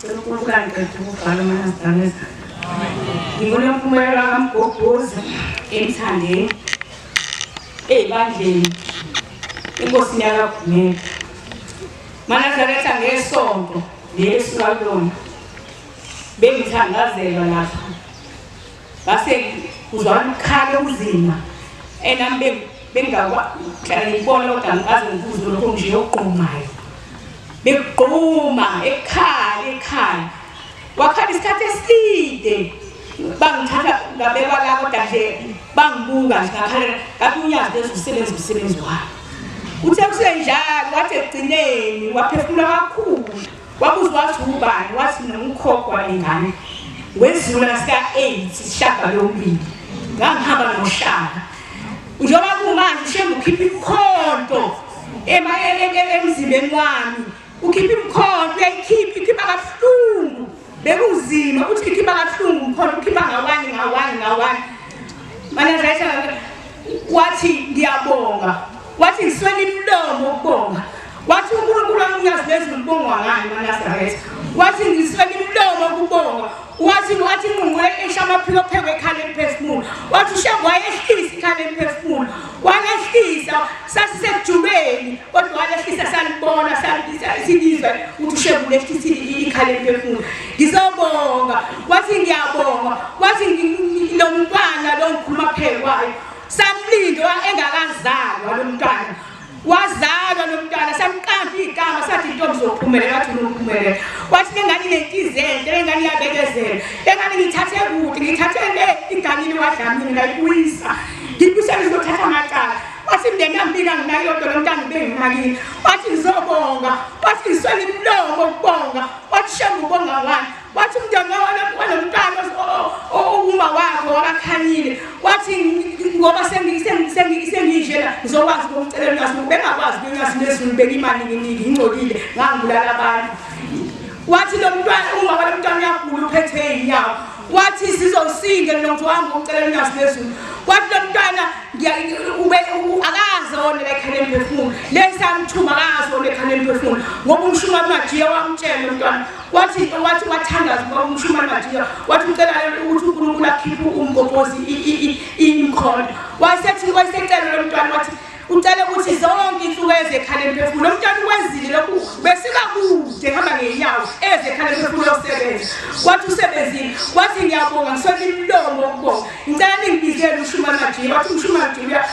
Cela uNkulunkulu angiqede ukubhala amaNazaretha. Ngingunomphumela kaMgobhozi emthandeni eyibandleni enkosini yakaGumede. MaNazaretha ngesonto leli esuka kulona bengithandazelwa lapha ngase kuzwakala ukukhala okunzima enami bengingakwahlala ngikubona kodwa ngikaze ngikuzwe lokho nje okugqumayo bekugquma ekhala ekhala wakhala isikhathi eside bangithatha ngabekwa la kodwa nje bangibuka nje ngakhalela ngathi unyazi lezi usebenza umsebenzi wami uthe kusenjalo wathi ekugcineni waphefumula kakhulu Wabuza wathi ubani wathi mina ngukhokho walengane wezula sika-8 sishagalombili ngangihamba noshaka njengoba kumanje shembe ukhipha imikhonto emzimbeni wami ukhipha imikhonto uyayikhipha ikhipha kabuhlungu bekunzima ukuthi ikhipha kabuhlungu umkhonto ukhipha ngawani ngawani ngawani manje wathi ngiyabonga wathi ngiswele imilomo ukubonga wathi uNkulunkulu wami uyazi nezulu libongwa ngani maNazaretha wathi ngiswele imilomo ukubonga wathi wathi ingqungqule esha amaphiko phekwe ekhala emphefumulo wathi uShembe wayehlisa ikhala emphefumulo walehlisa sasisekujubeni kodwa walehlisa salibona silizwe ukuthi uShembe ulehlisa ikhala emphefumulo ngizobonga wathi ngiyabonga wathi lo mntwana lo ngikhuluma phekwayo samlindwa engakazalwa lo mntwana wazalwa lo mntwana samqamba igama sathi intombi zophumelela wathi unomphumelela wathi le ngane inenhliziyo enhle le ngane iyabekezela le ngane ngiyithathe kude ngiyithathe le inganini wadlamini ngayibuyisa ngibuyisa ngizothatha amacala wathi imndeni yambika nginayo yodwa lo mntana ubenginakile wathi ngizobonga wathi ngiswele imilomo ukubonga wathi shembe ubonga wani wathi umndeni walomntwana owuma wakho wakakhanyile wathi ngoba senginjena ngizokwazi ukumcelela unyazi bengakwazi kunyazi lezulu bekimaninginingi ingcolile ngangibulala abantu wathi lo mntwana uma walo mntwana uyagula uphethwe yinyawo wathi sizosinda mina ngithi wahamba ucela unyazi lezulu wathi lo mntwana ube akaze wona la ekhaya emphefumulo lesamthuma akaze wona ekhaya emphefumulo ngoba umshuma majiya wamtshela lo mntwana wathi wathi wathandaza ubaba umshumane Majiya wathi ucela ukuthi uNkulunkulu akhiphe umgobhozi imkhonto wayesethi wayesecela lo mntwana wathi ucela ukuthi zonke insuku eze ekhala emphefumulo lo mntwana ukwenzile lokhu besika kude hamba ngenyawo eze ekhala emphefumulo osebenza wathi usebenzile wathi ngiyabonga ngiswele imilomo ukubonga ngicela ningibizele umshumane Majiya wathi umshumane Majiya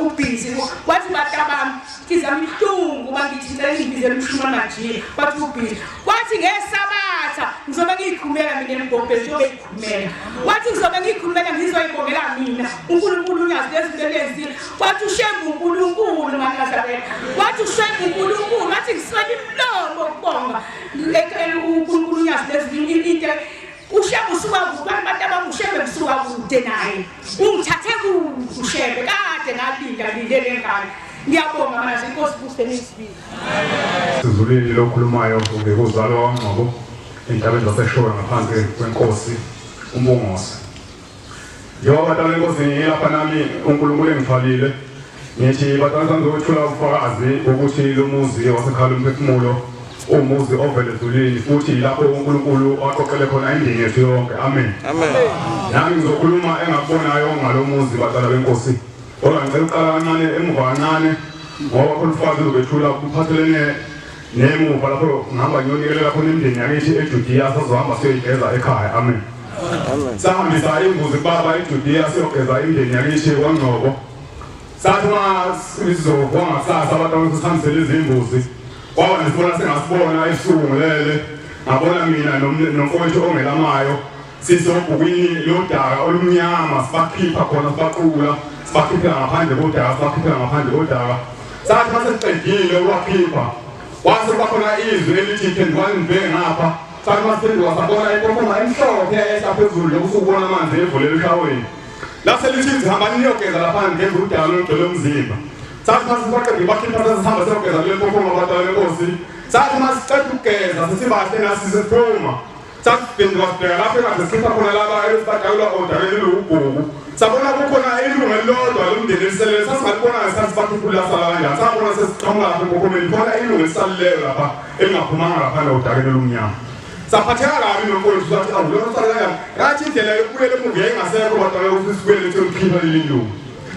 ubhizi wathi batabami Ngizama ibuhlungu uma ngithi ngicela ningibizele umshumane Majiya wathi ubhizi Wathi ngesabatha ngizobe ngiyikhulumela mina emgobheni njengoba eyikhulumela. Wathi ngizobe ngiyikhulumela ngizoyibongela mina. uNkulunkulu unyazi lezinto elenzile. Wathi uShembe uNkulunkulu maNazaretha. Wathi uShembe uNkulunkulu wathi ngiswele imilomo ukubonga uNkulunkulu unyazi lezinto into uShembe usuka kude abantu abami uShembe kusuka kude naye. Ungithathe kude uShembe kade ngalinda linde lengane. Ngiyabonga manje inkosi kuhle nizwile. Sizulile lokhulumayo ungekuzalwa kwaNgcobo entabeni zaseShowe ngaphansi kwenkosi uMbungose. Njengoba batala inkosi ngilapha nami uNkulunkulu engithwalile ngithi batala sangizokwethula ubufakazi bokuthi lo muzi wasekhala umphefumulo umuzi ovele ezulwini futhi yilapho uNkulunkulu aqoqele khona imindeni yethu yonke. Amen. Amen. Nami ngizokhuluma engakubonayo ngalo muzi batala benkosi. Kodwa ngicela ukuqala kancane emuva kancane ngoba khona ufakazi uzobethula kuphathelene nemuva lapho ngihamba ngiyonikelela khona imindeni yakithi eJudiya sazohamba siyoyigeza ekhaya. Amen. Sahambisa imbuzi kubaba eJudiya siyogeza imindeni yakithi kwaNgcobo. Sathi uma sizovuka ngakusasa abantu abasihambisele izimbuzi kwaba nesibona sengasibona ebusuku ngilele ngabona mina nomfowethu ongelamayo Sisobhukwini lodaka olumnyama sibakhipha khona sibaqula sibakhiphela ngaphandle kodaka sibakhiphela ngaphandle kodaka sathi mase siqedile ukubakhipha kwase kuba khona izwi elithi phendukani nibheke ngapha sathi masiphenduka sabona impophoma emhlophe eyayehla phezulu lokhu sukubona amanzi evulela eshaweni lase lithi hambani niyogeza lapha ngigeza udaka olugcwele umzimba sathi mase sibaqedile bakhipha sesihamba siyogeza kule mpophoma abadala benkosi sathi masiqeda ukugeza sesibahle nasi sesiphuma Sasiphenduka sibheka lapho ekade sikhipha khona laba ebesibadakula odakeni lowubhuku. Sabona kukhona ilungu elilodwa lomndeni eliselele sasingalibona ngesikhathi sibakhuphula lasala kanjani. Sabona sesiqhamuka lapha empophomeni khona ilungu elisalileyo lapha elingaphumanga laphana odakeni olumnyama. Saphatheka kabi nomfowethu sathi awu lona usale kanjani? Ngathi indlela yokubuyela emuva yayingasekho badala ukuthi sibuyele siyolikhipha leli lungu.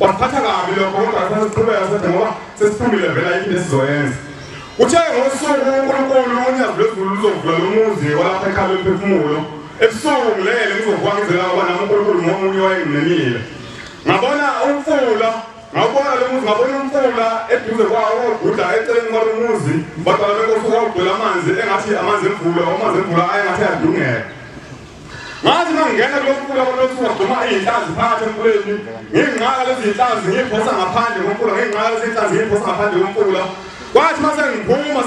Wasiphatha kabi lokho kodwa sasiqhubeka sathi ngoba sesiphumile vele ayikho into esizoyenza. Uthe ngosuku uNkulunkulu unyazi lwezulu luzovula lo muzi walapha ekhaya lomphefumulo. Ebusuku ngilele ngizovuka ngizela ngoba nami uNkulunkulu ngomunye wayengimemile. Ngabona umfula Ngawubona lo muzi, ngabona umfula eduze kwawo wawugudla eceleni kwalo muzi. Badala benkosi wawugcwele amanzi engathi amanzi emvula, amanzi emvula ayengathi ayadungeka. Ngathi uma ngingena kulo mfula kwalothi wagxuma iy'nhlanzi phakathi emfuleni, ngiyinqaka lezi zinhlanzi ngiyiphosa ngaphandle komfula, ngiyinqaka lezi zinhlanzi ngiyiphosa ngaphandle komfula. Kwathi uma sengiphuma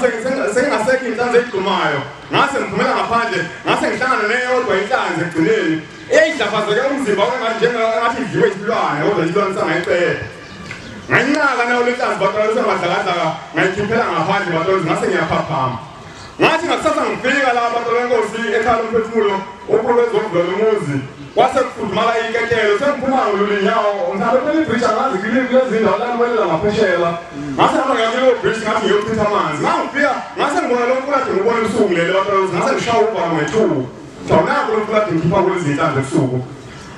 sengingasekho iy'nhlanzi ey'gxumayo, ngase ngiphumela ngaphandle, ngase ngihlangana neyodwa inhlanzi ekugcineni. Eyidlafazeke umzimba wengathi njengathi idliwe isilwane kodwa isilwane sangayiqeda. Ngayinqaka nayo le nhlanzi bathola semadlakadlaka ngayikhiphela ngaphandle bathola ngase ngiyaphaphama. Ngathi ngakusasa ngifika la bathola inkosi ekhaya lomphefumulo ukhulu wezovula lomuzi kwase kufudumala iketelo sengiphuma ngolunyawo ngihambe kule bridge angazi kulezi ndawo la ngiwelela ngaphesheya ngase hamba ngiya kuleyo bridge ngathi ngiyochitha amanzi ngangifika ngase ngibona lo mfula kade ngibona ebusuku ngilele bathola ngase ngishaya uvalo ngethuba Awunako lo mfula ngikhipha kulezi zinhlanzi ebusuku.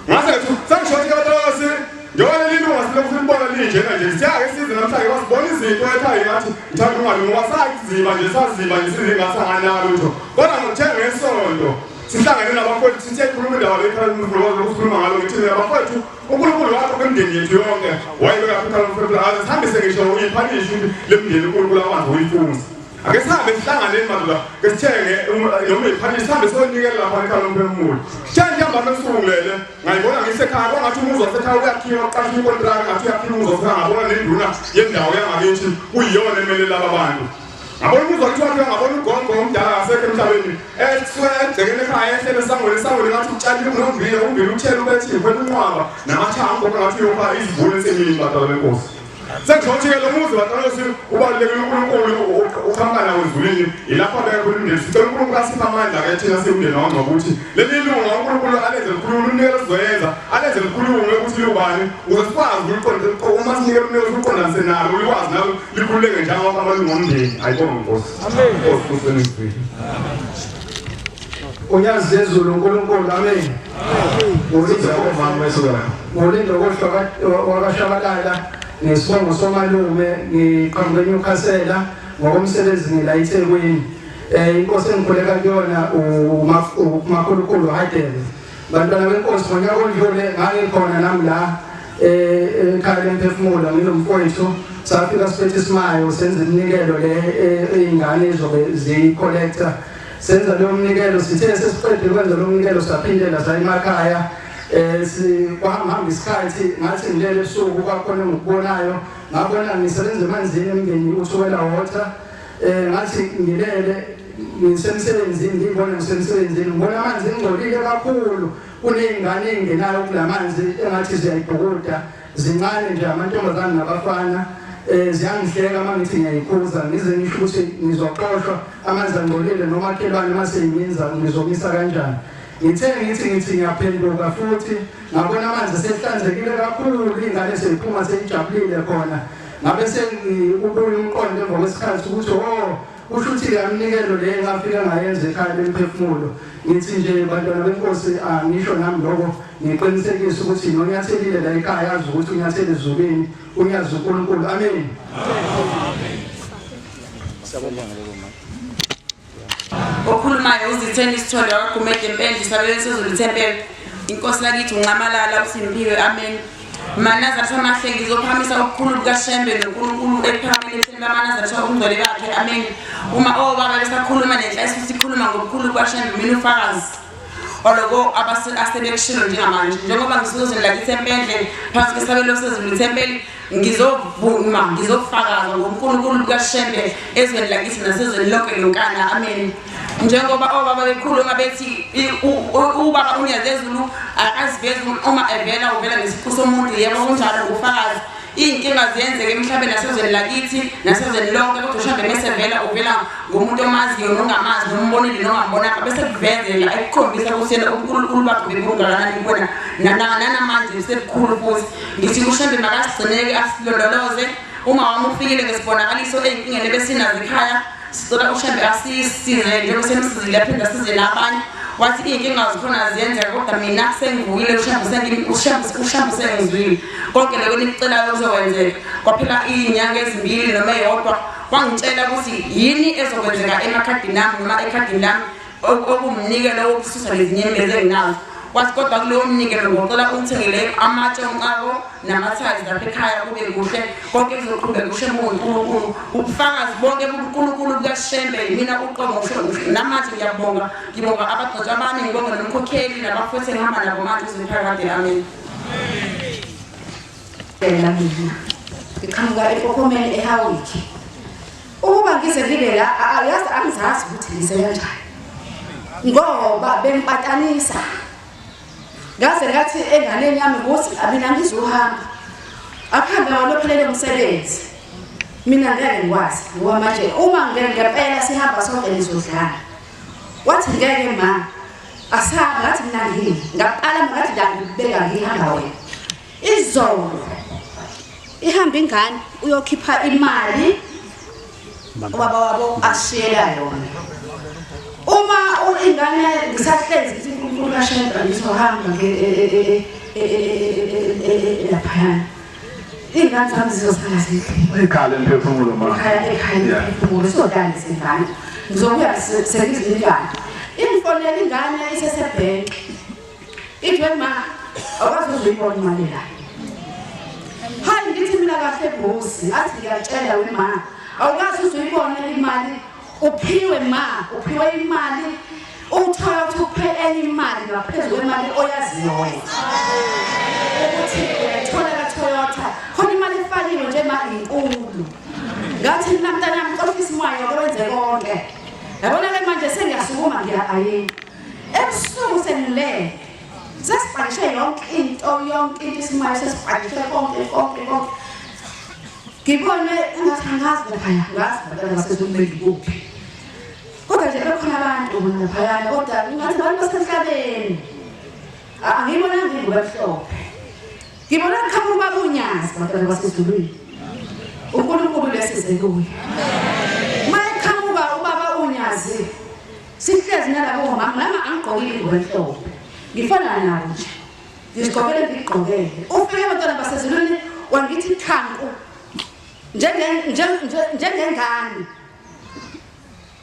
Ngase ngithi sengisho ukuthi abatosi njengoba leli lunga silokhu silibona linjena nje siyake size namhlanje basibona izinto ekhaya ngathi ngithanda ungabi ngoba saziba nje saziba nje sizingasanganalo lutho. Kodwa ngithe ngesonto sihlangene nabafowethu sithe khuluma indaba le ekhaya umfula wazokukhuluma ngalo ngithi mina bafowethu uNkulunkulu wakho kwimndeni yethu yonke wayebeka ekhaya umfula aze sihambise ngisho uyiphanishi lemndeni uNkulunkulu akwazi ukuyifunza. Ake sihambe sihlanganeni madoda, ke sithenge noma iphanisi sihambe siyonikela lapha ekhaya lomphefumulo. Sithe ntambama ebusuku ngilele, ngayibona ngisekhaya kwangathi umuzi wasekhaya uyakhiwa kuqashwa ikontraka ngathi uyakhiwa umuzi wasekhaya ngabona nenduna yendawo yangakithi kuyiyona emele laba bantu. Ngabona umuzi wakithi wakhiwa ngabona ugogo omdala akasekho emhlabeni esuke egcekeni ekhaya ehlele esangweni esangweni ngathi utshalile unommbila ummbila uthele ubethiwe unqwaba namathambo ngathi uyopha izivuno ensimini badala benkosi. Sengisho ke lo muzi waTarosi ubalulekile uNkulunkulu uqhamuka nawo ezulwini yilapho abeka khona umndeni. Sicela uNkulunkulu asiphe amandla ke thina siwumndeni wangcwaba ukuthi leli lunga uNkulunkulu alenze likhulume umnikelo sizoyenza alenze likhulume ukuthi liwubani ukuze sikwazi ukuliqonda uma sinikela umnikelo siwuqondanise nalo ulikwazi nalo likhululeke njengoba amalungu omndeni. Ayibonge Nkosi. Amen. Nkosi kusenizwile. Unyazi lezulu uNkulunkulu amen. Ngolinda kohlwa wakashabalala ngesibongo somalume ngiqhamuke eNewcastle ngokomsebenzi ngila eThekwini. Eh inkosi engikhuleka kuyona uMakhulukhulu Hadebe. Bantwana benkosi ngonyaka odlule ngangikhona nami la eh ekhaya lemphefumulo nginomfowethu safika siphethe isimayo senza iminikelo le eyingane ezobe ziyicollector senza leyo mnikelo sithe sesiqedile ukwenza lo mnikelo saphindela saya emakhaya eh kwahamba isikhathi ngathi ngilele ebusuku kwakhona engikubonayo ngabona ngisebenza emanzini emndeni uthukela water eh ngathi ngilele ngisemsebenzini ngibona ngisemsebenzini ngibona amanzi engcolile kakhulu kuney'ngane ey'ngenayo kula manzi engathi ziyayibhukuda zincane nje amantombazane nabafana eh ziyangihleka uma ngithi ngiyayikhuza ngize ngisho ukuthi ngizoxoshwa amanzi angcolile nomakhelwane uma seyiminza ngizomisa kanjani ngithe ngithi ngithi ngiyaphenduka futhi ngabona amanzi sehlanzekile kakhulu ingane seyiphuma seyijabulile khona ngabe sengikubuya umqondo emva kwesikhathi ukuthi oh Kusho ukuthi yaminikelo le ngafika ngayenza ekhaya lemphefumulo. Ngithi nje bantwana benkosi angisho nami lokho ngiqinisekise ukuthi nonyathelile la ekhaya azi ukuthi unyathele ezulwini unyazi uNkulunkulu. Amen. Okhulumayo uzitheni isithole wakagumede empendle isabelo sezulu ithempeli inkosi lakithi unxamalala usimpiwe amen Manazaretha amahle ngizophakamisa ubukhulu bukaShembe noNkulunkulu ekuphakameni ebuhleni bamaNazaretha ubungcwele bakhe amen uma obaba besakhuluma nenhla futhi ikhuluma ngobukhulu bukaShembe mina ufakazi waloko asebekushilo njengamanje njengoba ngisezweni lakithi empendle phansi kwesabelo sezulu ithempeli ngizovuma ngizofakaza ngobunkulunkulu bukaShembe ezweni lakithi nasezweni lonke lonkana amen njengoba obaba bekhuluma bethi ubaba uNyazezulu akazivezi uma evela uvela ngesiqu somuntu yebo kunjalo ngufakazi iy'nkinga ziyenzeka emhlabeni nasezweni lakithi nasezweni lonke kodwa uShembe mesevela uvela ngomuntu omaziyo nongamazi nombonile nongambonanga bese kuvezela ekukhombisa ukuthi yena ubunkulunkulu bakhe bebungakanani kubona nanamanje sebukhulu futhi Ngithi uShembe makasigcineke asilondoloze. Uma wami ufikile ngesibonakaliso ey'nkingeni ebesinazo ekhaya. Sicela uShembe asisize njengoba semsizile aphinde asize nabanye. Wathi iy'nkinga zikhona ziyenzeka kodwa mina sengivukile uShembe sengizwile. Konke lokho enikucelayo kuzokwenzeka. Kwaphela iy'nyanga ezimbili noma eyodwa wangitshela ukuthi yini ezokwenzeka emakhadini ami noma ekhadini lami okumnikelo wokususa lezi nyembezi enginazo. Wathi kodwa kulowo mnikelo ngocela ungithengele amatshe omcako namathazi lapha ekhaya kube kuhle konke kuzoqhubeka uShembe uNkulunkulu. Ubufakazi bonke buNkulunkulu bukaShembe yimina uqobo ngisho namanje ngiyabonga ngibonga abagcotshwa bami ngibonga nomkhokheli nabafowethu engihamba nabo manje kuze kuphakade amen. Phela mina ngiqhamuka eMpophomeni eHowick. Ukuba ngize ngibe la yazi angizazi ukuthi ngize kanjani. Ngoba bengipatanisa. Ngaze ngathi enganeni yami ukuthi mina ngizohamba. Akuhambe walophelele umsebenzi. Mina ngeke ngikwazi ngoba manje uma ngempela sihamba sonke nizodlala. Wathi ngeke ma asahambe ngathi mina ngimi ngaqala ngathi la ngibeka ngihamba wena. Izolo ihamba ingane uyokhipha imali ubaba wabo ashiyela yona. Uma ingane ngisahlezi ngithi uNkulunkulu kashembe ngizohamba laphayana. Iy'ngane zami zizosala zidle. Ekhaya lemphefumulo ma. Ekhaya ekhaya lemphefumulo sizodlala izingane. Ngizobuya sengizinikana. Ingifonela ingane isesebhenki. Ithi wena ma awukwazi ukuyibona imali la. Hayi ngithi mina kahle bosi athi ngiyatshela we ma awukwazi uzuyibona imali uphiwe ma uphiwe imali uthola ukuthi uphe enye imali ngaphezu kwemali oyaziyo wena ukuthi uyayithola ka-Toyota khona imali efakiwe nje ma inkulu ngathi mina mntanami ofisi mwayo kwenze konke yabona-ke manje sengiyasukuma ngiya-ayini Ebusuku sengilele. Sesibhalishe yonke into, yonke into isimali sesibhalishe konke konke konke. Ngibone engathi angazi laphaya, ngazi abantwana basezulwini kuphi. Kodwa nje bekhona abantu laphayana kodwa ngathi abantu basemhlabeni. Angibonanga ingubo emhlophe. Ngibona kuqhamuka ubaba uNyazi bantwana basezulwini. uNkulunkulu lesize kuye. Uma eqhamuka ubaba uNyazi Sihlezi nalabo mama nami angigqokile ingubo emhlophe. Ngifana nabo nje. Ngizigqokele ngigqokele. Ufike abantwana basezulwini wangithi thanku njenge njengengane.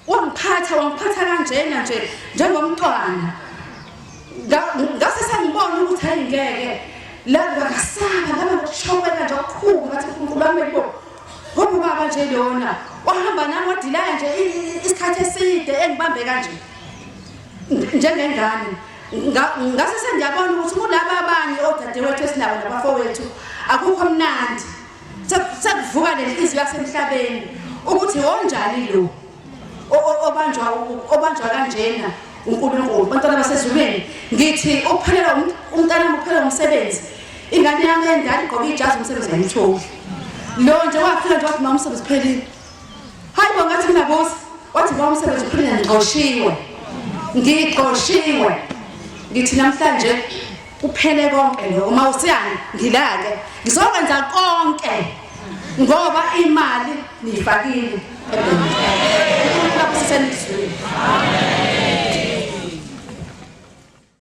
Wangiphatha wangiphatha kanjena nje njengomntwana. Ngase sengibona ukuthi hayi ngeke la ngasaba ngaba nokushokeka nje okukhulu ngathi uNkulunkulu wami bo Ngoba ubaba nje lona wahamba nami wadilaya nje isikhathi eside engibambe kanje njengengane ngase sengiyabona ukuthi kulaba abanye odadewethu esinabo nabafowethu akukho mnandi sekuvuka le nhliziyo yasemhlabeni ukuthi wonjani lo obanjwa obanjwa kanjena uNkulunkulu bantwana basezulwini ngithi ukuphelelwa umntana uphelelwa umsebenzi ingane yami endala igqoke ijazi umsebenzi ayitholi lo nje wafika nje wathi mama umsebenzi uphelile hayi bo ngathi mina bosi wathi mama umsebenzi uphelile ngixoshiwe ngixoshiwe ngithi namhlanje kuphele konke lokho uma usiyani ngilake ngizokwenza konke ngoba imali niyifakile ebhenki. Unkulunkulu abusise nizwile.